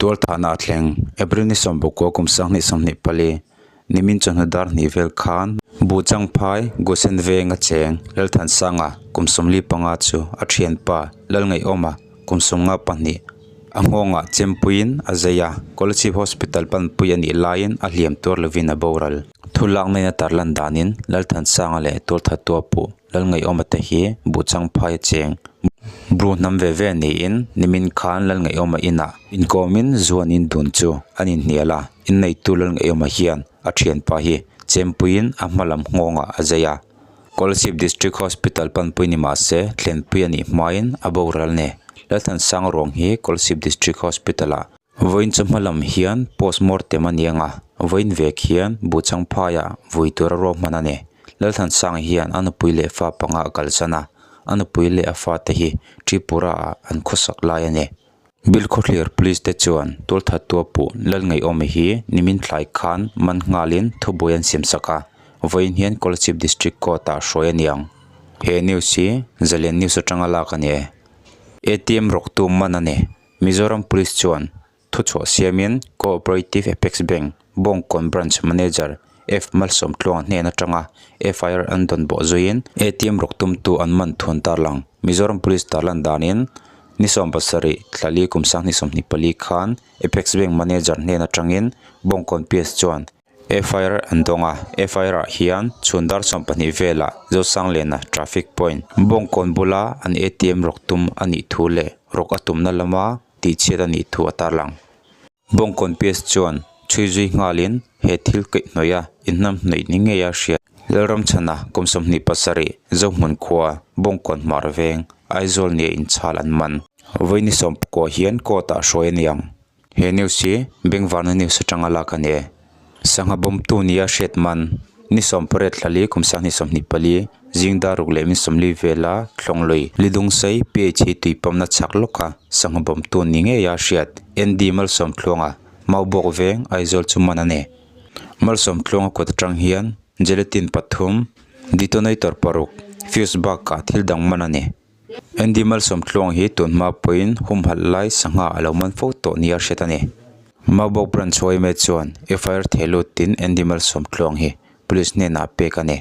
Tualthahna a thleng. April ni sawmpakua kum 2024, nimin chawhnu dar hnih vel khan Buhchangphai Gusen venga cheng Lalthansanga kum 45 chu a thianpa Lalngaihawma kum 52 a nghawngah chempuiin a zai a, Kolasib Hospital panpui a nih laiin a hliam tuar lovin a boral. Thu lakna in a tarlan danin Lalthansanga leh Tualthatua puh Lalngaihawma te hi Buhchangphai a cheng Bru hnam ve ve niin nimin khan Lalngaihawma inah inkawmin zu an indun chu an inhnial a, inneitu Lalngaihawma hian a thianpa hi chempuiin a hma lam nghawngah a zai a. Kolasib District Hospital panpui ni mah se thlenpui a nih hmain a boral a ni. Lalthansang ruang hi Kolasib District Hospital-ah Vawiin chu hma lam hian post mortem a ni ang a, vawiin vek hian Buhchangphaiah vui tura ruahman a ni. Lalthansanga hian a nupui leh fa panga a kalsan a, a nupui leh a fate hi Tripura ah an khawsak lai a ni. Bilkhawthlir Police te chuan tualthattua puh Lalngaihawma hi nimin thlai khan man nghalin thubuai an siam sak a, vawiin hian Kolasib District Court ah hruai a ni ang. He news hi Zalen News atanga lak a ni e. ATM rawktu man a ni. Mizoram Police chuan thuchhuah siamin Co-operative Apex Bank, Bawngkawn Branch Manager F Malsawmtluanga hnen atanga FIR an dawn bawh zuiin ATM rawk tumtu an man thun tarlang. Mizoram Police tarlan danin ni 70 thlali kum 2024 khan Apex Bank Manager hnen atangin Bawngkawn PS chuan FIR an dawng a, FIR ah hian chhun dar 12 velah Zosangliana traffic point Bawngkawn bula an ATM rawk tum a nih thu leh rawk a tumna lama tihchhiat a nih thu a tarlang. Bawngkawn PS chuan chhui zui nghalin he thil kaihhnawih a inhnamhnawih ni ngei a hriat. Lalramchhana kum 27 Zohmun khua Bawngkawn hmar veng Aizawl nia inchhal an man. Vawi ni 19 hian court ah hruai a ni ang. He news hi Bengvarna news atanga lak a ni e. Sangha bawmtu nia hriat man ni 18 thlali kum 2024 zing dar ruk leh min 40 vela Thlawnglui Lidungsei PH hi tui pawmna chhak lawka sangha bawmtu ni ngeia hriat ND Malsawmtluanga Maubawk veng Aizawl chu man a ni. Malsawmtluanga kut atang hian gelatin pathum, detonator paruk, fuse bakah thil dang man a ni. Andy Malsawmtluang hi tun hma pawhin humhalh lai sangha a lo man fo tawh nia hriat a ni. Maubawk branch yma chuan FIR theh lutin Andy Malsawmtluang hi police hnenah pek a ni.